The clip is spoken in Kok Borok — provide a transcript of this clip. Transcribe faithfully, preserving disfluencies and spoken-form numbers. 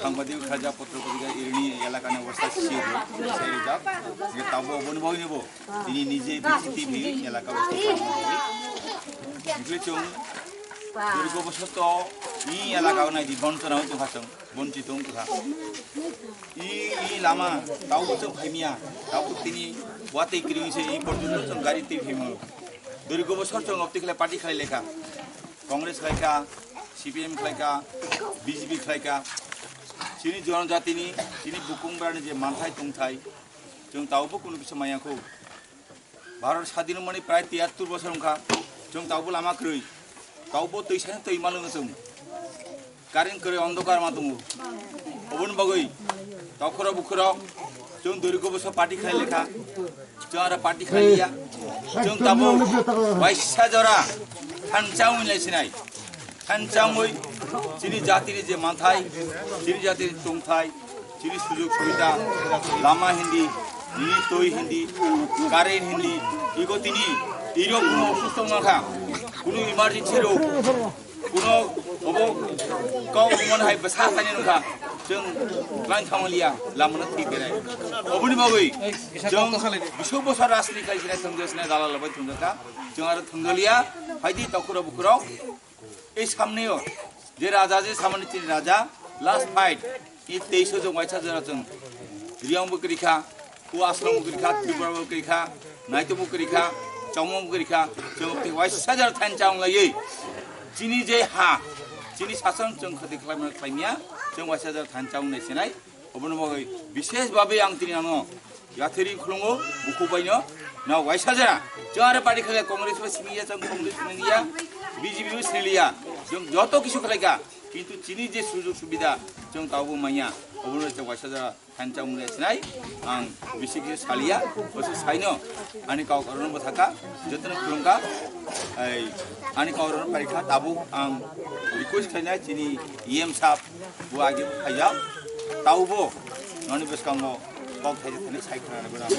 সাংবাদিক খাজা পত্র পত্রিকা ইরনি এলাকা নিয়ে অবস্থা ছিল, সেই যা, যে তাবো বন বই নেবো, তিনি নিজে বিস্তৃতি নিয়ে এলাকা অবস্থা জানতে হবে। Misleads, দীর্ঘ বছর তো এই এলাকা নাই জীবন তো নাও তো হাসং, বঞ্চিত তো হা। ই, ই লামা, তাও তো ভাইমিয়া, তাও তিনি, ওয়াতে কিরিং সে এই পর্যন্ত তো গাড়ি তে ভাইমা। দীর্ঘ বছর তো অপতি খেলে পার্টি খেলে লেখা। Congress khlaikha, C P M khlaikha, B J P khlaikha, chini jonojatini, chini bukung brani je manthai tongthai, chwng taobo kunu kisa maya kho. Bharat sadin mani prai tiyattur bosor wngkha, chwng taobo lama kwrwi, taobo twi sani twi malwngo chwng. Current kwrwi ondokar ma tongo. Oboni bagwi tokhoro bukhoro chwng dori goboso party khlai lekha. Chwng aro party khlai ya. Chwng tabo waisa jora thansa wngwi lai sinai. Thansa wngwi chini jatini je manthai, chini jatini tongthai, chini sujog subida, lama hindi, nini twi hindi, current hindi, igo tini, iro kuno osusto wngkha, kuno emergency rok, kuno obo kau omo hai bwsa thani nukha, chwng lang thanglia, lamano thik berai. Oboni bagwi chwng bisok bosor rajniti khai sinai thwngja sinai dalal bai thwngjaka, chwng aro thwngjalia, phaidi tokhoro bukhoro. Ei samneo je raja, je samani chini raja, last fight, i teiso jong waisa jora chwng Riyang bo kwrwi kha, ku Aslam bo kwrwi kha, Tripura bo kwrwi kha, Naito bo kwrwi kha, Chongmong bo kwrwi kha, chwng tei waisa jora thansa wng laiwi. Chini je ha, chini sason chwng khati khlaimani khlaimya, chwng waisa jora thansa wng nai sinai. Obono bagwi bishesh bhabe ang tini ano yatheri khulungo, bukhuk baino, na waisa jora. Chwng aro party khlai Congress bai siniya, chwng Congress siniya, B J P bai siniya. Chwng joto kisu khlaika, kintu chini je sujog subida, chwng tabo manya, obono chwng waisa jora thansa wngya sinai, ang bisi kisa salia, bwswk saino, ani kok orono bwthaka, jotono khulumka, ai, ani kok orono parikha, tabuk ang request khlainai chini E M sab, bo age bo khaijak, taubo noni bwskango kok khaijak thani sai khwnani bo nang.